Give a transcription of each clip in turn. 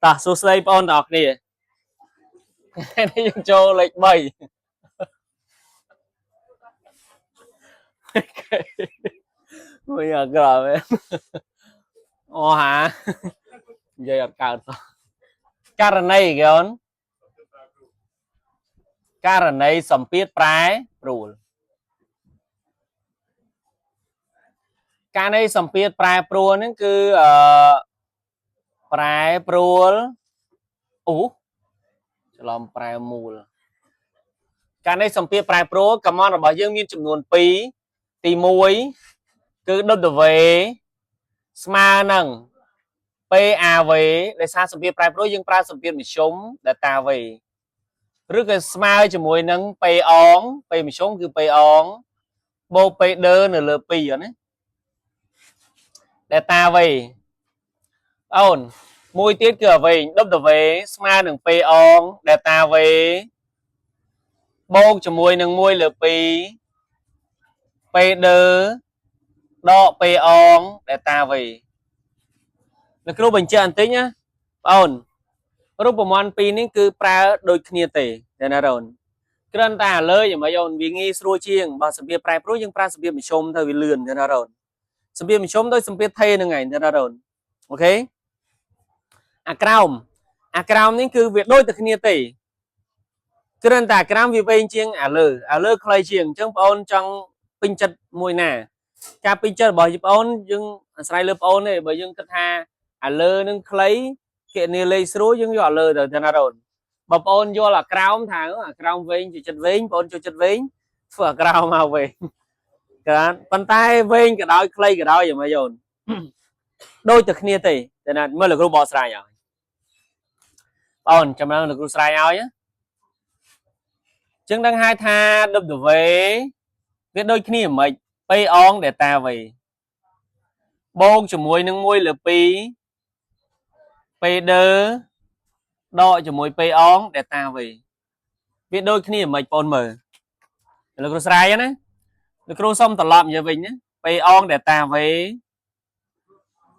តោះសួស្តីបងប្អូនទាំងអស់គ្នាថ្ងៃនេះយើងចូលលេខ3មួយអាក្រក់មែនអូហានិយាយអត់កើតសោះករណីគេអូនករណីសម្ពាធប្រែប្រួលករណីសម្ពាធប្រែប្រួលហ្នឹងគឺអឺប្រែប្រួលអូច្រឡំប្រែមូលករណីសម្ពាធប្រែប្រួលកំណត់របស់យើងមានចំនួន2ទី1គឺ W ស្មើនឹង PAV ដោយសារសម្ពាធប្រែប្រួលយើងប្រើសម្ពាធមធ្យម delta V ឬក៏ស្មើជាមួយនឹង P អង P មធ្យមគឺ P អងបូក P ដឺនៅលើ2ណា delta V អូនមួយទៀតគឺអ្វី W ស្មើនឹង P អង delta V បូកជាមួយនឹង1លើ2 P ដឺដក P អង delta V លោកគ្រូបញ្ជាក់បន្តិចណាបងអូនរូបមន្តពីរនេះគឺប្រើដូចគ្នាទេតែណាអូនគ្រាន់តែលើយ៉ាងម៉េចអូនវាងាយស្រួលជាងបើសម្ពាធប្រែប្រួលយើងប្រើសម្ពាធមធ្យមទៅវាលឿនតែណាអូនសម្ពាធមធ្យមដូចសម្ពាធថេហ្នឹងឯងតែណាអូនអូខេអាក្រោមអាក្រោមនេះគឺវាដូចតែគ្នាទេគ្រាន់តែអាក្រោមវាវែងជាងអាលើអាលើខ្លីជាងអញ្ចឹងបងអូនចង់ពេញចិត្តមួយណាការពេញចិត្តរបស់បងអូនយើងអាស្រ័យលើបងអូនទេបើយើងគិតថាអាលើនឹងខ្លីគណនាលេខស្រួលយើងយកអាលើទៅទៅណាអូនបើបងអូនយល់អាក្រោមថាអាក្រោមវែងចូលចិត្តវែងបងអូនចូលចិត្តវែងធ្វើអាក្រោមមកវែងកាប៉ុន្តែវែងក៏ដោយខ្លីក៏ដោយយ៉ាងម៉េចអូនដូចតែគ្នាទេតែណាមើលលោកគ្រូបកស្រាយឲ្យបងអូនចាំឡើងលោកគ្រូស្រាយឲ្យណាចឹងដឹងហើយថា W វាដូចគ្នាមិន P អង delta V បូកជាមួយនឹង1លើ2 P ដឺដកជាមួយ P អង delta V វាដូចគ្នាមិនបងមើលលោកគ្រូស្រាយណាលោកគ្រូសុំត្រឡប់និយាយវិញណា P អង delta V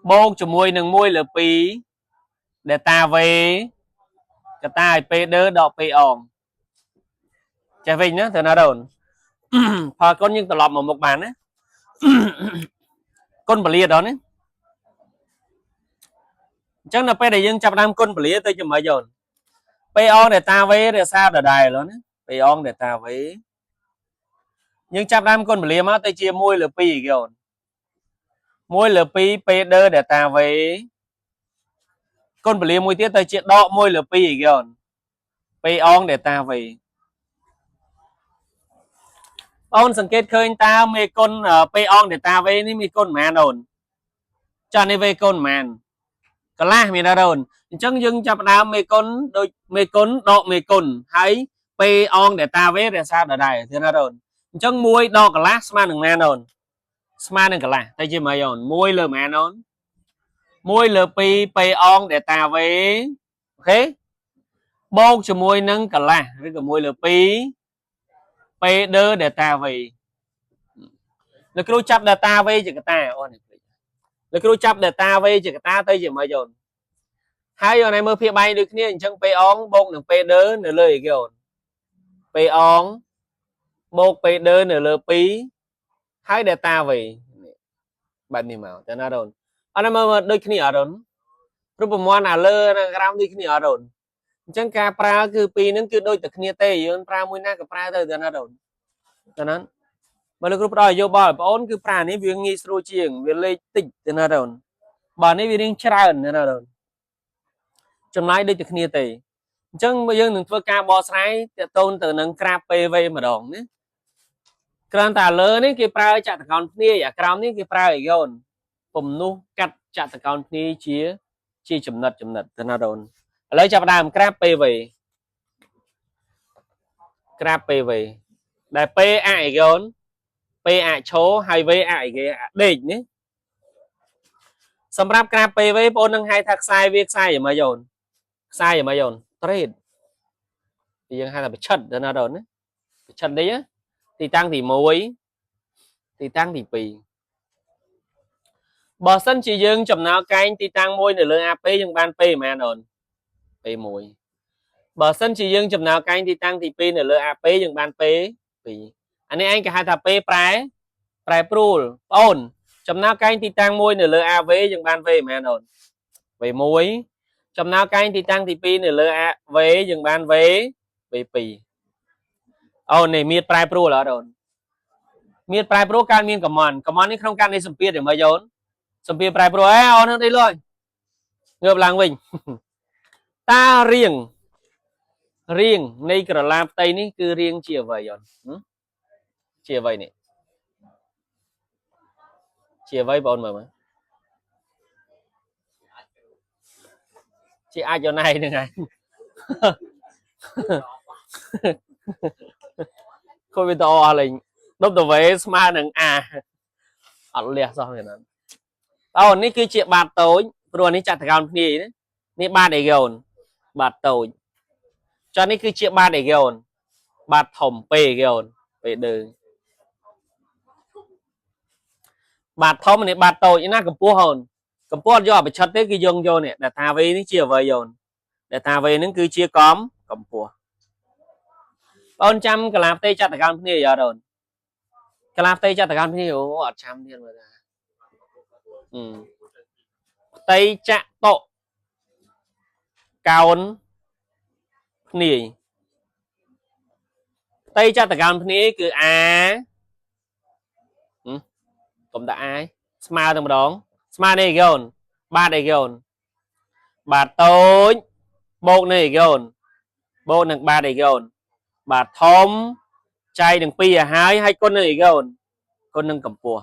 បូកជាមួយនឹង1លើ2 delta V កតាឲ្យ P ដឺដក P អងចេះវិញណាទៅណាអូនផលគុណយើងត្រឡប់មកមុខបានណាគុណពលាដល់នេះអញ្ចឹងដល់ពេលដែលយើងចាប់ដើមគុណពលាទៅជាម៉េចអូន P អង delta V រក្សាដដែលណា P អង delta V យើងចាប់ដើមគុណពលាមកទៅជា1លើ2គេអូន1លើ2 P ដឺ delta V គុណពលាមួយទៀតទៅជាដក1លើ2គេអូន P អង delta V បងអូនសង្កេតឃើញតើមេគុណ P អង delta V នេះមេគុណប៉ុន្មានអូនចានេះ V គុណប៉ុន្មានកន្លះមានអត់អូនអញ្ចឹងយើងចាប់ផ្ដើមមេគុណដូចមេគុណដកមេគុណហើយ P អង delta V រក្សាដដែលទេណាអូនអញ្ចឹង1ដកកន្លះស្មើនឹងប៉ុន្មានអូនស្មើនឹងកន្លះទៅជាម៉េចអូន1លើប៉ុន្មានអូន1លើ2 P អង delta V អូខេបូកជាមួយនឹងកន្លះឬក៏1លើ2 P ដឺ delta V លោកគ្រូចាប់ delta V ជាកតាអូនលោកគ្រូចាប់ delta V ជាកតាទៅជាម៉េចអូនហើយអូនឯងមើលភាគបែងដូចគ្នាអញ្ចឹង P អងបូកនឹង P ដឺនៅលើអីគេអូន P អងបូក P ដឺនៅលើ2ហើយ delta V បែបនេះមកតើណាអូនអត់មើលដូចគ្នាអត់អូនរូបមន្តអាលើនិងក្រោមដូចគ្នាអត់អូនអញ្ចឹងការប្រើគឺពីរហ្នឹងគឺដូចតែគ្នាទេយើងប្រើមួយណាក៏ប្រើទៅតើណាអូនតើណាបើលោកគ្រូផ្ដល់យោបល់បងអូនគឺប្រើនេះវាងាយស្រួលជាងវាលេខតិចទៅណាអូនបើនេះវារៀងច្រើនណាអូនចម្លើយដូចតែគ្នាទេអញ្ចឹងយើងនឹងធ្វើការបកស្រាយតកតូនទៅនឹងក្រាប PV ម្ដងណាគ្រាន់តែលើនេះគេប្រើចតុកោណភ្នាយអាក្រោមនេះគេប្រើអីអូនពំនុះកាត់ចតុកោណភ្នាយជាជាចំណិតចំណិតទៅណាអូនឥឡូវចាប់ផ្ដើមក្រាប PV ក្រាប PV ដែល P អអីអូន P អឈោហើយ V អអីគេអដេកនេះសម្រាប់ក្រាប PV បងអូននឹងហៅថាខ្សែវាខ្សែយ៉ាងម៉េចអូនខ្សែយ៉ាងម៉េចអូនត្រេតយើងហៅថាប្រឆិតទៅណាអូនណាប្រឆិតនេះទីតាំងទី1ទីតាំងទី2បើសិនជាយើងចំណោលកែងទីតាំងមួយនៅលើ AP យើងបាន P ប៉ុន្មានអូន P1 បើសិនជាយើងចំណោលកែងទីតាំងទី2នៅលើ AP យើងបាន P 2អានេះឯងគេហៅថា P ប្រែប្រែប្រួលបងអូនចំណោលកែងទីតាំង1នៅលើ AV យើងបាន V មែនអូន V1 ចំណោលកែងទីតាំងទី2នៅលើ AV យើងបាន V V2 អូននេះមានប្រែប្រួលអត់អូនមានប្រែប្រួលកើតមានកំន់កំន់នេះក្នុងករណីសម្ពាធយ៉ាងម៉េចអូនសម្ពាធប្រែប្រួលអេអូននឹងអីលុយងើបឡើងវិញតារៀងរៀងនៃក្រឡាផ្ទៃនេះគឺរៀងជាអ្វីអូនជាអ្វីនេះជាអ្វីបងអូនមើលមើលជាអាចយកណៃហ្នឹងហើយខូចវីដេអូអស់លេងដប់តវេស្មើនឹងអាអត់លះសោះហ្នឹងអូននេះគឺជាបាតតូចព្រោះនេះចាត់តកោនគ្នាណានេះបាតអីគេអូនបាតតូចចុះនេះគឺជាបាតអីគេអូនបាតធំពេគេអូនពេដឺបាតធំនេះបាតតូចណាកម្ពស់អូនកម្ពស់អត់យកអបិឆិតទេគឺយើងយកនេះដែលថាវេនេះជាអ្វីអូនដែលថាវេហ្នឹងគឺជាកំកម្ពស់បងចាំកលាផ្ទៃចាត់តកោនគ្នាអត់អូនកលាផ្ទៃចាត់តកោនគ្នាអូអត់ចាំទៀតមើលថាផ្ទៃចតុកោនភ្នាយផ្ទៃចតុកោណភ្នាយគឺអាកុំដាក់អាស្មើតែម្ដងស្មើនេះគេអូនបាតអីគេអូនបាតតូចបូកនេះគេអូនបូកនឹងបាតអីគេអូនបាតធំចែកនឹង2ឲ្យហើយហើយគុណនឹងអីគេអូនគុណនឹងកម្ពស់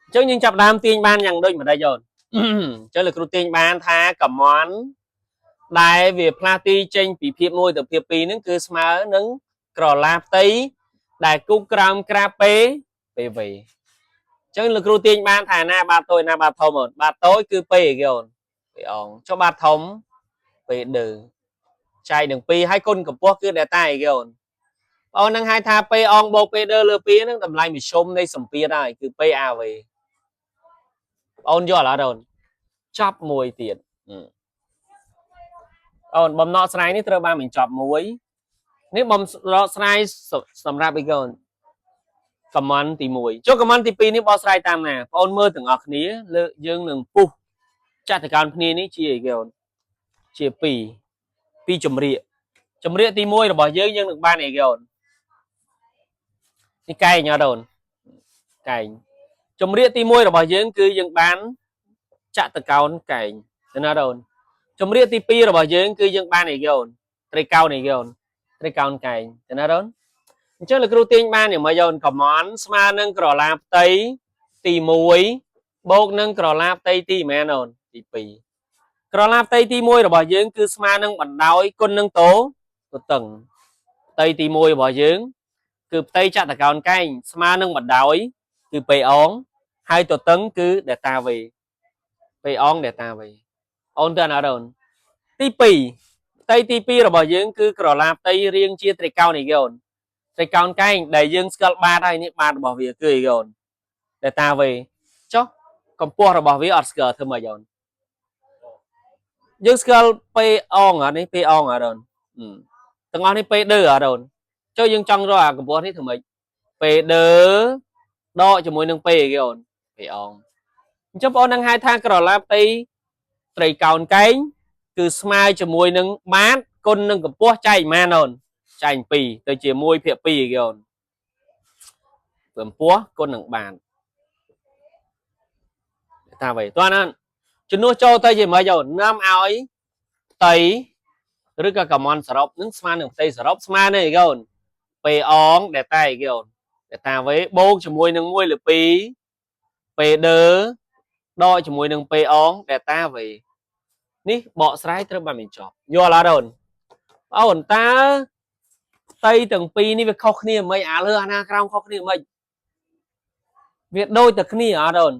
អញ្ចឹងយើងចាប់ដើមទាញបានយ៉ាងដូចម្ដេចអូនអញ្ចឹងលោកគ្រូទាញបានថាកំន់ដែលវាផ្លាស់ទីចេញពីភាព1ទៅភាព2ហ្នឹងគឺស្មើនឹងក្រឡាផ្ទៃដែលគូក្រោមក្រាប P PV អញ្ចឹងលោកគ្រូទាញបានថាណាបាតតូចណាបាតធំអូនបាតតូចគឺ P គេអូន P អងចុះបាតធំ P ដឺចែកនឹង2ហើយគុណកម្ពស់គឺ delta អីគេអូនបងនឹងហៅថា P អងបូក P ដឺលើ2ហ្នឹងតម្លៃមធ្យមនៃសម្ពាធហើយគឺ P AV បងយល់អត់អូនចប់មួយទៀតអូនបំណក់ស្រាយនេះត្រូវបានបញ្ចប់មួយនេះបំណក់ស្រាយសម្រាប់អីកូនកំមិនទី1ចុះកំមិនទី2នេះបកស្រាយតាមណាបងអូនមើលទាំងអស់គ្នាលើយើងនឹងពុះចតុកោណគ្នានេះជាអីគេអូនជា2 2ចម្រៀកចម្រៀកទី1របស់យើងយើងនឹងបានអីគេអូននេះកែងអត់អូនកែងចម្រៀកទី1របស់យើងគឺយើងបានចតុកោណកែងណាអូនចម្រៀកទី2របស់យើងគឺយើងបានអីគេអូនត្រីកោណអីគេអូនត្រីកោណកែងណាអូនអញ្ចឹងលោកគ្រូទាញបានយ៉ាងម៉េចអូនកំន់ស្មើនឹងក្រឡាផ្ទៃទី1បូកនឹងក្រឡាផ្ទៃទីម៉ែនអូនទី2ក្រឡាផ្ទៃទី1របស់យើងគឺស្មើនឹងបណ្ដោយគុណនឹងតោទទឹងផ្ទៃទី1របស់យើងគឺផ្ទៃចតុកោណកែងស្មើនឹងបណ្ដោយគឺ P អងហើយទទឹងគឺ delta V P អង delta V អូនទៅណាអូនទី2ផ្ទៃទី2របស់យើងគឺក្រឡាផ្ទៃរាងជាត្រីកោណអីគេអូនត្រីកោណកែងដែលយើងស្គាល់បាតហើយនេះបាតរបស់វាគឺអីគេអូន delta V ចុះកម្ពស់របស់វាអត់ស្គាល់ធ្វើម៉េចអូនយើងស្គាល់ P អងអានេះ P អងអត់អូនទាំងអស់នេះ P ដឺអត់អូនចុះយើងចង់រកអាកម្ពស់នេះធ្វើម៉េច P ដឺដកជាមួយនឹង P គេអូន P អងអញ្ចឹងបងអូននឹងហៅថាក្រឡាផ្ទៃត្រីកោណកែងគឺស្មើជាមួយនឹងបាតគុណនឹងកម្ពស់ចែកប៉ុន្មានអូនចែក2ទៅជា1ភាគ2គេអូនកម្ពស់គុណនឹងបាតថាអ្វីតោះណាជំនួសចូលទៅជាម៉េចអូននាំឲ្យផ្ទៃឬក៏កំន់សរុបនឹងស្មើនឹងផ្ទៃសរុបស្មើនឹងអីកូន P អងដែលតែអីគេអូន delta V បូកជាមួយនឹង1លើ2 P ដឺដកជាមួយនឹង P អង delta V នេះបកស្រាយត្រូវបានបញ្ចប់យល់អត់អូនអូនតើផ្ទៃទាំងពីរនេះវាខុសគ្នាមិនអាលើអាណាក្រោមខុសគ្នាមិនវាដូចតែគ្នាអត់អូន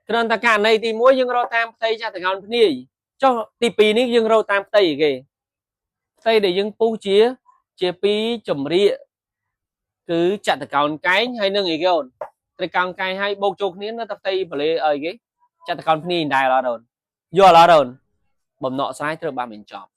គ្រាន់តែករណីទី1យើងរកតាមផ្ទៃចតុកោណភ្នាយចុះទី2នេះយើងរកតាមផ្ទៃអីគេផ្ទៃដែលយើងពុះជាជាពីរចម្រៀកគឺចតុកោណកែងហើយនឹងអីគេអូនត្រីកោណកែងហើយបូកចូលគ្នានៅតែផ្ទៃបលេអីគេចតុកោណភ្នាយដែរអត់អូនយល់អត់អូន បំណក់ស្រាយត្រូវបានបញ្ចប់។